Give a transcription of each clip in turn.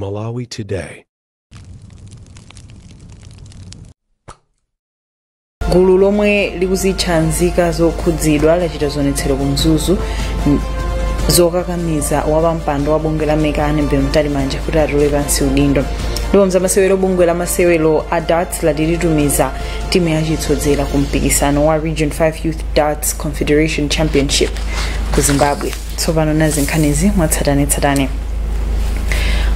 Malawi Today. Gulu lomwe likuzitcha Nzika Zokhudzidwa lachita zionetsero ku Mzuzu zokakamiza wapampando wa bungwe la MEC Annabel Mtalimanja kuti atule pansi udindo. Ndipo mzamasewero, bungwe la masewero a darts lati litumiza timu yachisodzera ku mpikisano wa Region 5 Youth Darts Confederation Championship ku Zimbabwe. Tsopano nazi nkhanizi mwatsatanetsatane.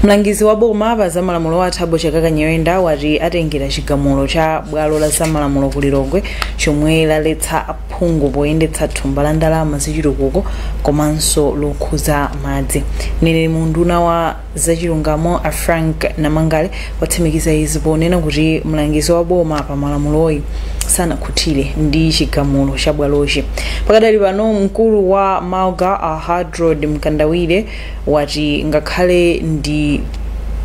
Mlangizi wa boma pa zamalamulo a Thabo Chakaka Nyirenda wati atengera chigamulo cha bwalo la zamalamulo ku Lilongwe chomwe laletsa aphungu poyendetsa thumba la ndalama zachitukuko komanso lokhuza madzi. Mneneri mu unduna wa zachilungamo a Frank Namangale watsimikiza izi ponena kuti mlangizi wa boma pa malamuloyi sanakhutire ndi chigamulo cha bwalochi. Pakadali pano, mkulu wa Malga a Hardroad Mkandawire wati ngakhale ndi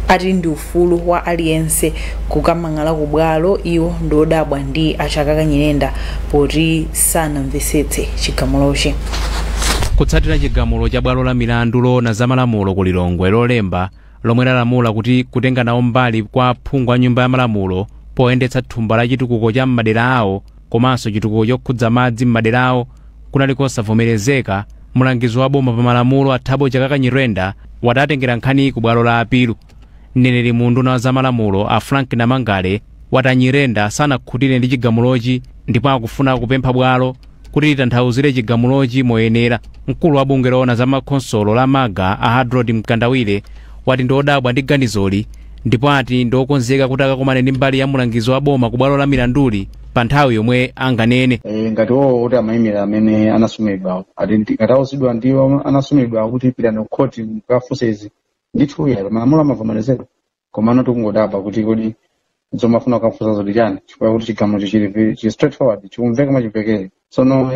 ati ndi ufulu wa aliyense kukamang'ala ku bwalo, iwo ndiodabwa ndi a Chakaka Nyirenda poti sanamvetsetse chigamulochi. Kutsatira chigamulo cha bwalo la milandu loona za malamulo ku Lilongwe Lolemba, lomwe lalamula kuti kutenga nawo mbali kwa aphungu a Nyumba ya Malamulo poyendetsa thumba la chitukuko cha m'madera awo komanso chitukuko chokhudza madzi m'madera awo kunali kosavomerezeka, mlangizi wa boma pa malamulo a Thabo Chakaka Nyirenda wati atengera nkhani ku bwalo la apilu. Mneneri mu unduna wa zamalamulo a Frank Namangale wati a Nyirenda sanakhutire ndi chigamulochi ndipo akufuna kupempha bwalo kuti litanthauzire chigamulochi moyenera. Mkulu wa bungwe loona za makhonsolo la MALGA a Hardroad Mkandawire wati ndi odabwa ndi ganizoli ndipo ati ndi okonzeka kuti akakumane ndi mbali ya mulangizi wa boma ku bwalo la milanduli pa nthawi yomwe anganene. Ngati wowo kuti amayimira amene anasumidwa, ati ngati awuzidwa ndiwo anasumidwa kuti pitani ku khoti mukafunse izi, ndithu ya malamulo amavomerezedwa. Komano tikungodabwa kuti kodi zomwe afuna kukafunsa zoti chani, chifukwa kuti chigamulo chili straightforward, chikumveka mwachimvekere. Tsono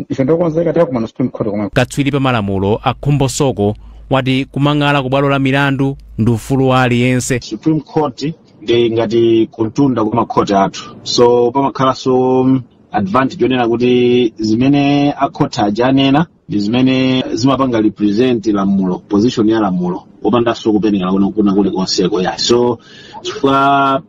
ife ndiokonzeka, tikakumana Supreme Court komweko. Katswiri pa malamulo a Khumbo Soko wati kumang'ala ku bwalo la milandu ndi ufulu wa aliyense. Supreme Court ndi ngati kuntunda kwa makhoti athu, so pamakhalanso advantage yonena kuti zimene akhoti aja anena ndi zimene zimapanga represent lamulo, position ya lamulo, wopandanso kupenekera kuna kulikonseko ya. So chifukwa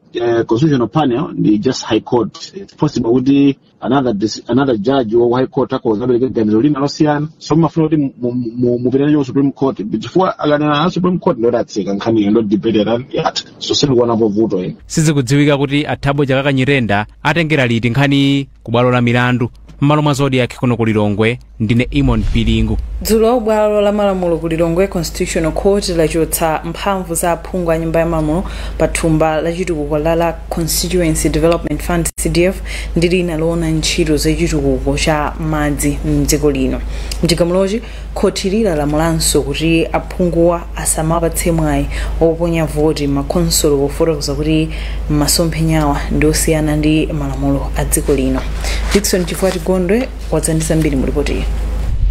constitutional panel ndi just High Court, it's possible kuti another judge wa High Court akhoza apereke ganizo lina losiyana. So mumafuna kuti mupitane ku Supreme Court, chifukwa akanena a Supreme Court ndodatseka nkhaniyo, ndo debate yatha. So sindikuonapo vuto ine. Sizikudziwika kuti a Thabo Chakaka Nyirenda atengera liti nkhani ku bwalo la milandu. M'malo mwa Zodiak kuno ku Lilongwe, ndine Imon Pilingu. Dzulo bwalo la malamulo ku Lilongwe, Constitutional Court, lachotsa mphamvu za aphungu a Nyumba ya Malamulo pa thumba la chitukuko la Constituency Development Fund, CDF, ndi lina loona ntchito zachitukuko cha madzi mdziko lino. Mchigamulochi, khoti lalamulanso kuti aphunguwa asamapatse mwayi woponya voti makhonsolo, pofotokoza kuti masomphenyawa ndi osiyana ndi malamulo a dziko lino. Dickson Chifukwa Gondwe wadzandisa mbiri mu ripoti iyi.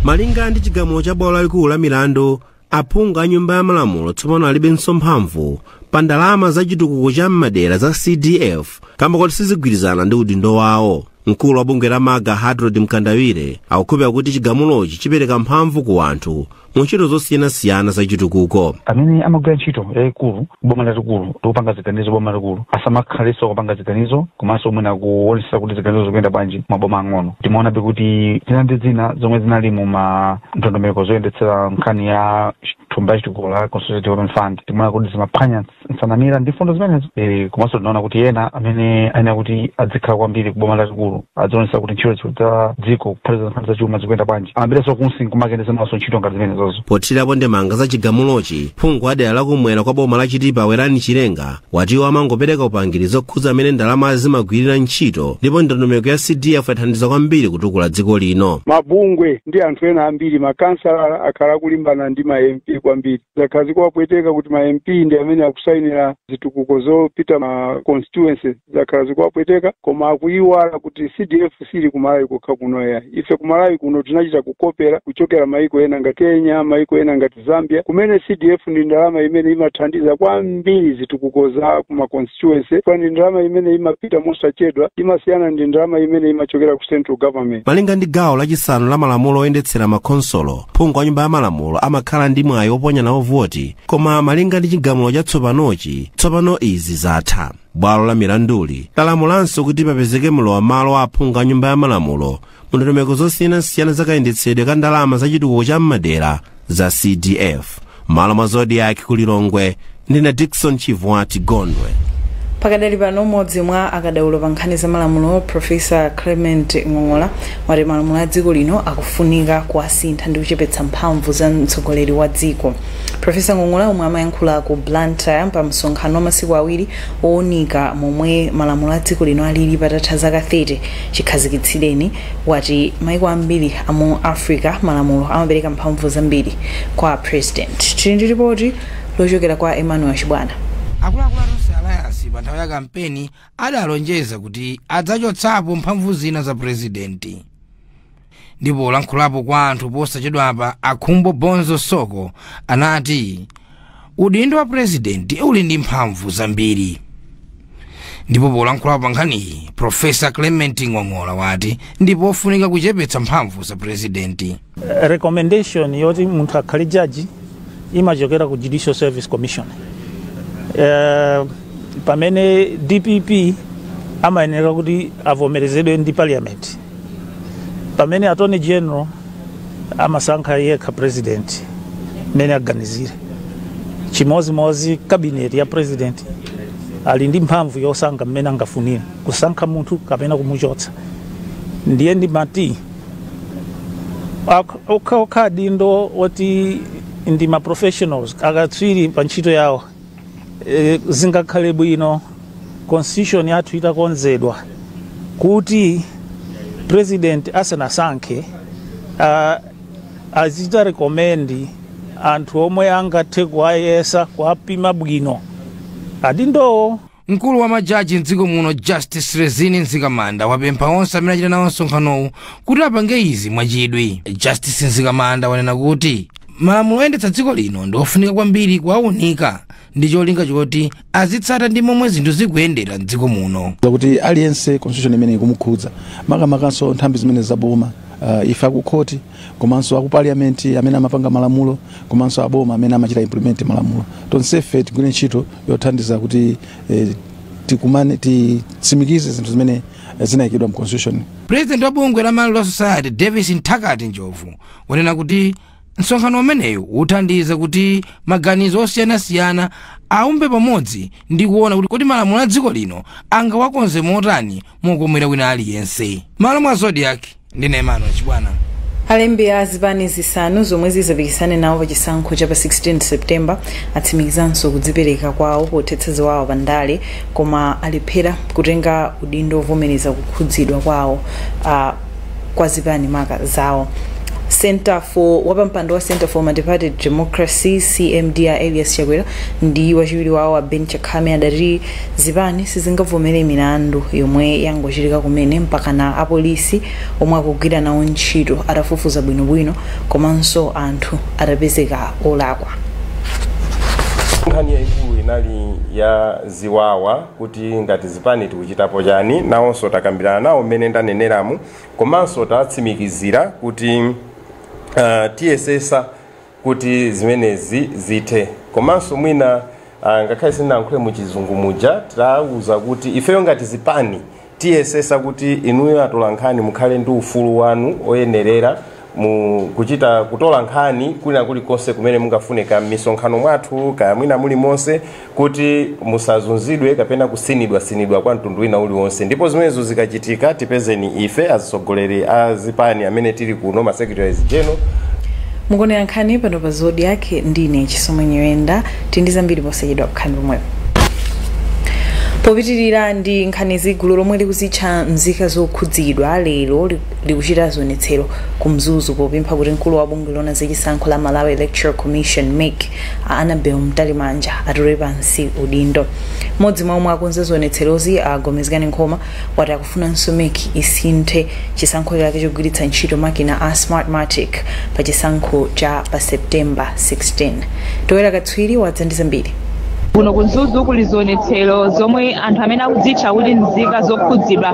Malinga ndi chigamulo cha bwalo lalikulu la milandu, aphungu a Nyumba ya Malamulo tsopano alibenso mphamvu pa ndalama za chitukuko cha m'madera za CDF kamba kuti sizigwirizana ndi udindo wawo. Mkulu wa bungwe la MALGA Hardroad Mkandawire akukhulupirira kuti chigamulochi chipereka mphamvu ku anthu mu ntchito zosiyanasiyana za chitukuko. Amene amagwira ntchito yayikulu boma lalikulu ndikupanga ziganizo boma lalikulu asamakhalenso kupanga ziganizo komanso mwina kuonetsa kuti ziganizo zikuyenda bwanji maboma ang'ono. Timaonabe kuti zina ndi zina zomwe zinali mu ma ndondomeko zoyendetsera nkhani ya thumba yachitukuko la Constituency Development Fund, timaona kuti zimaphwanya nsanamira ndi fundo zimenezo. Komanso tinaona kuti ena amene ayenera kuti adzikhala kwambiri ku boma lalikulu adzionetsa kuti ntchito za dziko, kuphatikiza nkhani zachuma, zikuyenda bwanji, amapitaso kunsi nkumakendesa naso ntchito ngati zimenezozo. Pothirapo ndemanga za chigamulochi, phungu wa dera lakumwera kwa boma la Chitipa Werani Chilenga wati iwo amangopereka upangiri zokhudza amene ndalama zimagwirira ntchito, ndipo ndondomeko ya CDF yathandiza kwambiri kutukula dziko lino. Mabungwe ndi anthu ena ambiri, makansala, akhala akulimbana ndi ma MP kwambiri. Zakhala zikuwapweteka kuti ma MP ndi amene akusayinira. Akukomplainira zitukuko zopita ma constituency zakhala zikuwapweteka, koma akuiwala kuti CDF sili kumalawi kokha kuno ya. Ife kumalawi kuno tinachita kukopera kuchokera maiko ena ngati Kenya, maiko ena ngati Zambia, kumene CDF ndi ndalama imene imathandiza kwambiri zitukuko za kuma constituency, kwani ndalama imene imapita mosachedwa, imasiyana ndi ndalama imene imachokera ku central government. Malinga ndi gawo lachisanu la malamulo oyendetsera makhonsolo, phungu wa nyumba ya malamulo amakhala ndi mwayi woponya nawo voti, koma malinga ndi chigamulo chatsopanochi, tsopano izi zatha. Bwalo la milanduli lalamulanso kuti papezeke mlowam'malo wa aphungu a nyumba ya malamulo mu ndondomeko zosiyanasiyana zakayendetsedwe ka ndalama za chitukuko cha m'madera za CDF. Malo mwa Zodiak ku Lilongwe, ndine Dickson Chivwati Gondwe. Pakadali pano, umodzi mwa akadaulo pa nkhani za malamulo, Profesa Clement Ng'ong'ola, wati malamulo a dziko lino akufunika kuwasintha ndi kuchepetsa mphamvu za mtsogoleri wa dziko. Profesa Ng'ong'ola, omwe amayankhula ku Blantyre pa msonkhano wa masiku 2 owunika momwe malamulo a dziko lino alili patatha zaka 30 chikhazikitsireni, wati maiko ambiri amu Africa malamulo amapereka mphamvu zambiri kwa president. Tili ndi ripoti lochokera kwa Emmanuel Chibwana. Akuluakulu a Tonse Alliance pa nthawi ya kampeni adalonjeza kuti adzachotsapo mphamvu zina za purezidenti. Ndipo olankhulapo kwa anthu posachedwapa, Akhumbo Bonzo Soko, anati udindo wa purezidenti uli ndi mphamvu zambiri. Ndipo polankhulapo pa nkhaniyi, Profesa Clement Ng'ong'ola wati ndipo ofunika kuchepetsa mphamvu za purezidenti. Recommendation yoti munthu akhale jaji imachokera ku Judicial Service Commission, pamene DPP amayenera kuti avomerezedwe ndi parliament, pamene attorney general amasankha yekha president mmene aganizire. Chimozimozi cabinet ya president ali ndi mphamvu yosankha mmene angafunire kusankha munthu kapena kumuchotsa. Ndiye ndimati okhaokha adindo oti ndi ma professionals, akatswiri pa ntchito yawo, zingakhale bwino constitution yathu itakonzedwa kuti president asanasankhe, azita recommend anthu omwe angathe kuwayesa, kuwapima bwino adindowo. Mkulu wa majaji mdziko muno, Justice Rezini Mzikamanda, wapempha onse amene achita nawo msonkhanowu kuti apange izi mwachidwi. Justice Mzikamanda wanena kuti malamulo oyendetsa dziko lino ndi ofunika kwambiri kuwaunika ndi cholinga choti azitsata ndi momwe zinthu zikuyendera mdziko muno. Kuti aliyense constitution imene ikumukhudza, makamakanso nthambi zimene zaboma, ife akukhoti komanso aku parliament amene amapanga malamulo komanso aboma amene amachita implement malamulo, tonsefe tigwire ntchito yothandiza kuti tikumane, titsimikize zinthu zimene zinayikidwa mu constitution. President wa bungwe la Malawi Law Society, Davis Nthakati Njovu, wanena kuti msonkhano umeneyu uthandiza kuti maganizo osiyanasiyana aumbe pamodzi ndi kuona kuti kodi malamulo a dziko lino angawakonze motani mokomera wina aliyense. Malo mwa Zodiak, ndine Emmanuel Chibwana. Alembi a zipani zisanu zomwe zizapikisane nawo pa chisankho cha pa 16 September atsimikizanso kudzipereka kwawo pothetsa ziwawa pa ndale, koma alephera kutenga udindo ovomereza kukhudzidwa kwawo kwa zipani maka zawo. Center for wapampando wa Center for Multiparty Democracy, CMD, Elias Chakwera, ndi wachiwiri wawo a Ben Chakhame adati zipani sizingavomere milandu yomwe yangochitika kumene mpakana apolisi omwe akugwira nawo ntchito atafufuza bwinobwino komanso anthu atapezeka olakwa. Nkhani yayikulu inali ya ziwawa, kuti ngati zipani tikuchitapo chani. Nawonso takambirana nawo mmene ndaneneramu, komanso tatsimikizira kuti tiyesesa kuti zimenezi zithe. Komanso mwina ngakhale sindinayankhule mu Chizungu muja, tawuza kuti ifeyo ngati zipani tiyesesa kuti inuyo atola nkhani mukhale ndi ufulu wanu oyenerera mu kuchita kutola nkhani kwina kulikonse kumene mungafune, ka m'misonkhano mwathu, kaya mwina mulimonse, kuti musazunzidwe kapena kusinidwa sinidwa kwa mtundu wina uliwonse. Ndipo zimenezo zikachitika, tipezeni ife atsogoleri a zipani amene tili kuno, ma secretaries general. Mukuonera nkhani pano pa Zodiak, ndine Chisomo Nyirenda. Tindi zambiri posachedwa, kukhani pomwepo. Popitirira ndi nkhanizi, gulu lomwe likuzitcha Nzika Zokhudzidwa lero likuchita zionetsero ku Mzuzu popempha kuti mkulu wa bungwe lona zachisankho la Malawi Electoral Commission, MEC, Annabel Mtalimanja atule pansi udindo. Mmodzi mwa omwe akonza zionetserozi, a Gomezgani Nkhoma, wati akufunanso MEC isinthe chisankho chake chogwiritsa ntchito makina a Smartmatic pa chisankho cha pa September 16. Toera Katswiri wadza ndi zambiri. Kuno ku Mzuzu kuli zionetsero zomwe anthu amene akudzitcha kuti Nzika Zokhudzidwa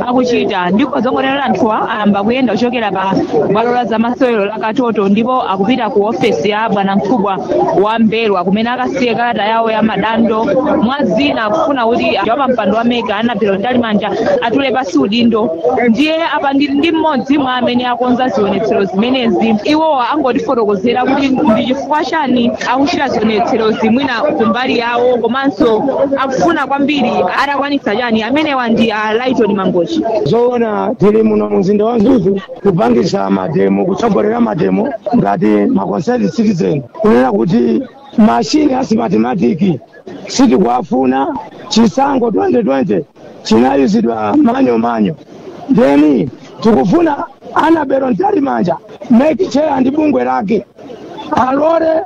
akuchita, ndiko zongonera anthuwa ayamba kuyenda kuchokera pa bwalo la zamasewero la Katoto ndipo akupita ku ofesi ya bwanamkubwa wa Mbelwa kumene akasiye kalata yawo ya madando. Mwa zina, akufuna kuti wapampando wa MEC, Annabel Mtalimanja, atule pasi udindo. Ndiye apa ndili ndi mmodzi mwa amene akonza zionetsero zimenezi. Iwowa angotifotokozera kuti ndi chifukwa chani akuchita zionetsero zimwina kumbali yawo, komanso akufuna kwambiri atakwanitsa chani. Amenewa ndi a Lighton Mangochi. Zoona, tili muno mzinda wa Mzuzu kupangisa mademo, kutsogolera mademo ngati ma concerned citizen, kunena kuti mashini a Smartmatic sitikuwafuna. Chisankho 2020 chinayuzidwa manyo manyo. Then tikufuna Annabel Mtalimanja, MEC chair, ndi bungwe lake alole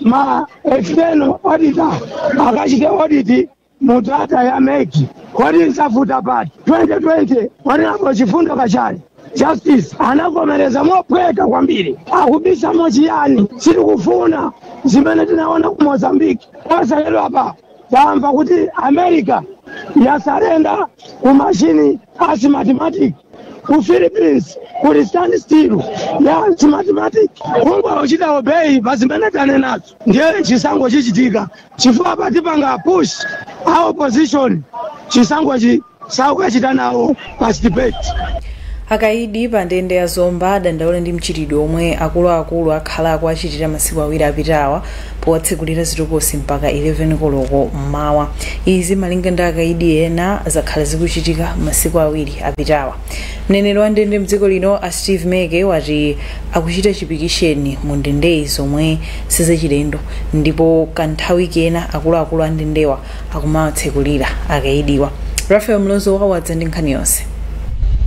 ma external auditor akachite audit mu data ya MEC. Kodi nsafuta pati 2020 walinapo Chifundo Kachali Justice anavomereza mophweka kwambiri, akubisamo chiyani? Sitikufuna zimene tinaona ku Mozambique. Posachedwa apa tamva kuti America yasurrender ku mashini a Smartmatic, ku Philippines kuli standstill ya Smartmatic. Kungwa uchita obey pa zimene tanenazo, ndiye chisankho chichitika, chifukwa patipanga push a opposition, chisankhochi sakukachita nawo participate. Akaidi pa ndende ya Zomba adandaula ndi mchitidwe omwe akuluakulu akhala akuachitira masiku 2 apitawa powatsekulira zitokosi mpaka 11 koloko mmawa. Izi, malinga ndi akaidi ena, zakhala zikuchitika masiku 2 apitawa. Mneneri wa ndende mdziko lino, a Steve Meke, wati akuchita chipikisheni mu ndendeyi zomwe sizachilendo, ndipo kanthawi kena akuluakulu a ndendewa akumawatsekulira akaidiwa. Rafael Mlozo wawadza ndi nkhani yonse.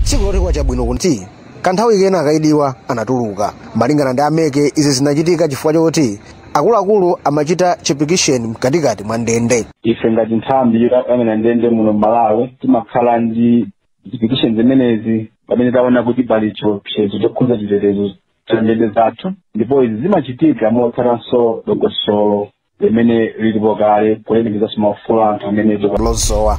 Tsiku loti kwachabwino kuti kanthawi kena akaidiwa anatuluka. Malingana ndi Ameke, izi zinachitika chifukwa choti akuluakulu amachita chipikisheni mkatikati mwa ndende. Ife ngati nthambi yoyang'anira ndende muno Malawi timakhala ndi chipikisheni zimenezi pamene taona kuti pali chiopsezo chokhudza chitetezo cha ndende zathu, ndipo izi zimachitika motsatanso dongosolo limene lilipo kale kulemekezanso maufulu anthu amene Lozowa.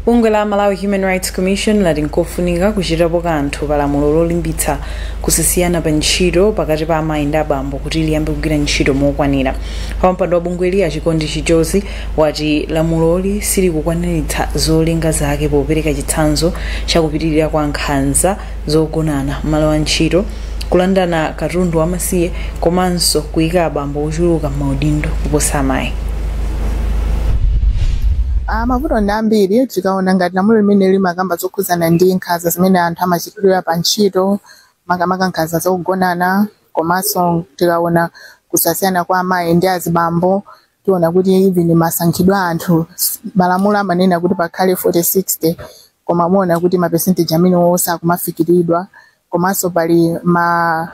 Bungwe la Malawi Human Rights Commission lati nkofunika kuchitapo kanthu pa lamulo lolimbitsa kusasiyana pa ntchito pakati pa amayi ndi abambo kuti liyambe kugwira ntchito mokwanira. Wapampando wa bungweli, Achikondi Chijozi, wati lamuloli silikukwaniritsa zolinga zake popereka chitsanzo chakupitirira kwa nkhanza zogonana malo a ntchito, kulandana katundu wamasiye, komanso kuyika abambo ochuluka m'maudindo kuposa amayi. Mavuto ndi ambiri. Tikaona ngati lamulo limene limakamba zokhuzana ndi nkhanza zimene anthu amachitidwa pa ntchito, makamaka nkhanza zogonana, komanso tikaona kusasiyana kwa amayi ndi azibambo, tiona kuti even masankhidwe a anthu, malamulo amanena kuti pakhale 40-60, koma muona kuti ma percentage amene sakumafikiridwa. Komanso pali ma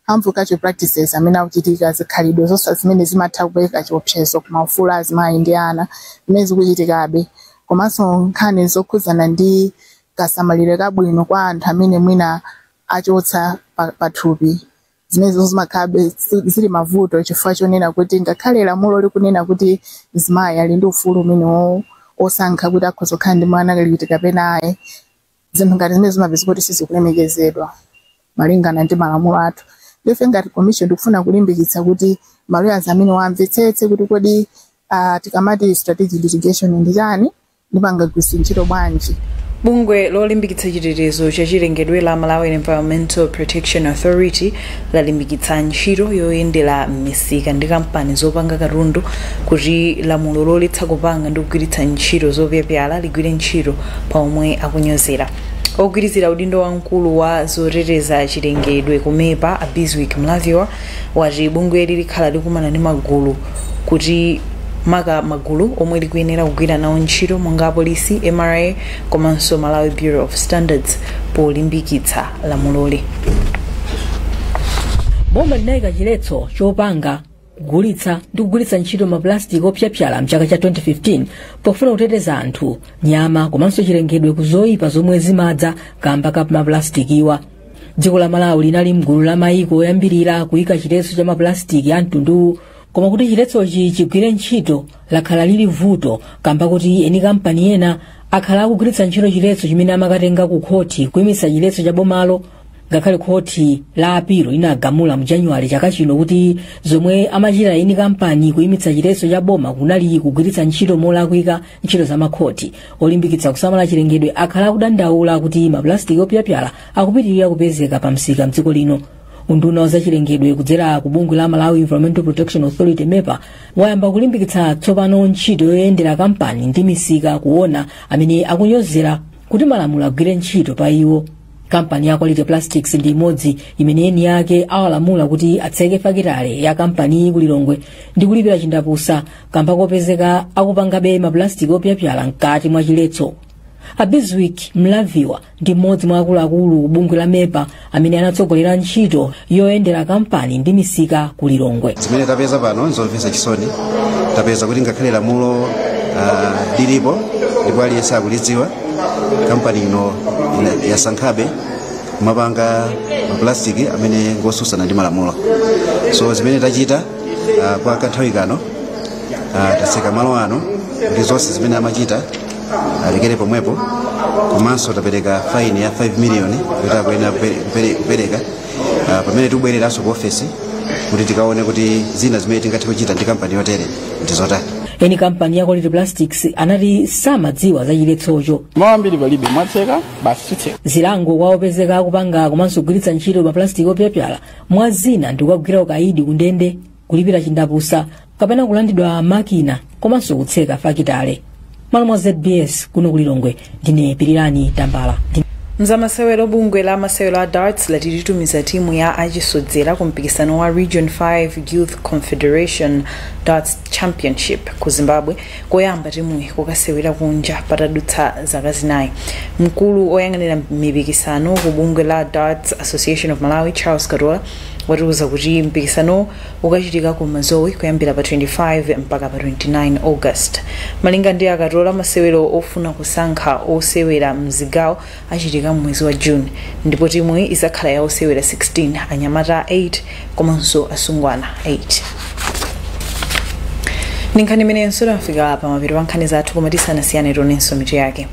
harmful cultural practices amene akuchitika, zikhalidwe zonse zimene zimatha kupereka chiopsezo kumaufulu azimayi ndi ana zimene zikuchitikabe. Komanso nkhani zokhuzana ndi kasamalire kabwino kwa anthu amene mwina achotsa pathupi, zimene zimakhalabe zili mavuto, chifukwa chonena kuti ngakhale lamulo likunena kuti mzimayi ali ndi ufulu umene osankha kuti akhoza kukhala ndi mwana liti kapena ayi, zinthu ngati zimene zimapeza kuti sizikulemekezedwa malingana ndi malamulo athu. Ife ngati commission tikufuna kulimbikitsa kuti ma lawyers amene wamvetsetse kuti kodi tikamati strategic litigation ndi chani ndipo angagwiritse ntchito bwanji. Bungwe lolimbikitsa chitetezo cha chilengedwe la Malawi Environmental Protection Authority lalimbikitsa ntchito yoyendera m'misika ndi kampani zopanga katundu kuti lamulo loletsa kupanga ndi kugwiritsa ntchito zopyapyala ligwire ntchito pa omwe akunyozera. Ogwirizira udindo wamkulu wa zoteteza chilengedwe ku MEPA, a Bizwick Mlaviwa, wati bungweli likhala likumana ndi magulu kuti Maka magulu omwe likuyenera kugwira nawo ntchito monga apolisi, MRA komanso Malawi Bureau of Standards polimbikitsa lamuloli. Boma linayika chiletso chopanga, kugulitsa ndi kugwiritsa ntchito mapulastiki opyapyala mchaka cha 2015 pofuna kuteteza anthu, nyama komanso chilengedwe ku zoyipa zomwe zimadza kamba ka mapulastikiwa. Dziko la Malawi linali mgulu la mayiko oyambirira kuyika chiletso cha mapulastiki a mtunduwu, koma kuti chiletsochi chigwire ntchito lakhala lili vuto kamba kuti eni kampani ena akhala akugwiritsa ntchito chiletso chimene amakatenga ku khoti kuyimitsa chiletso cha bomalo, ngakhale khoti la apilo linagamula mu Januwale chaka chino kuti zomwe amachita eni kampani kuyimitsa chiletso cha boma kunali kugwiritsa ntchito molakwika ntchito za makhoti. Olimbikitsa kusamala chilengedwe akhala akudandaula kuti mapulastiki opyapyala akupitirira kupezeka pa msika mdziko lino. Unduna wa zachilengedwe kudzera ku bungwe la Malawi Environmental Protection Authority, MEPA, wayamba kulimbikitsa tsopano ntchito yoyendera kampani ndi misika kuona amene akunyozera kuti malamulo agwire ntchito pa iwo. Kampani ya Quality Plastics ndi imodzi imene eni yake awalamula kuti atseke fakitale ya kampani ku Lilongwe ndi kulipira chindapusa kamba kopezeka akupangabe mapulastiki opyapyala mkati mwa chiletso. A Bizwick Mlaviwa ndi mmodzi mwa akuluakulu ku bungwe la MEPA amene anatsogolera ntchito yoyendera kampani ndi misika ku Lilongwe. Zimene tapeza pano nzomvetsa chisoni. Tapeza kuti ngakhale lamulo lilipo ndipo aliyense akulidziwa, kampani ino yasankhabe kumapanga maplastiki amene ngosusana ndi malamulo. So zimene tachita kwa kanthawi kano, tatseka malo ano kuti zonse zimene amachita alekere pomwepo, komanso tapereka faini ya 5 million kuti akuyenera kupereka pamene tikubwereranso ku ofesi kuti tikaone kuti zina zimene tingathe kuchita ndi kampani yotere ndi zotani. Eni kampani ya Quality Plastics anati samadziwa za chiletsocho. Mawu ambiri palibe, mwatseka basi, titseka. Zilango kwa opezeka akupanga komanso kugwiritsa ntchito mapulastiki opyapyala mwa zina ndi kukagwira ukaidi kundende, kulipira chindapusa kapena kulandidwa makina komanso kutseka fakitale. Malo mwa ZBS kuno kulilongwe, ndine Pirirani Tambala. Mzamasewero, bungwe la masewero a darts lati litumiza timu ya achisodzera ku mpikisano wa Region 5 Youth Confederation Darts Championship ku Zimbabwe, koyamba timuyi kukasewera kunja patadutsa zaka 4. Mkulu oyang'anira mipikisano ku bungwe la Darts Association of Malawi, Charles Katola, watiuza kuti mpikisano ukachitika ku Mazowe kuyambira pa 25 mpaka pa 29 August. Malinga ndi Akatola, masewero ofuna kusankha osewera mzigawo achitika mwezi wa June, ndipo timuyi izakhala ya osewera 16, anyamata 8 komanso asungwana 8. Ndi nkhani imenenso tafika pa mapeto pa nkhani zathu, koma tisanasiyane tionenso mitu yake.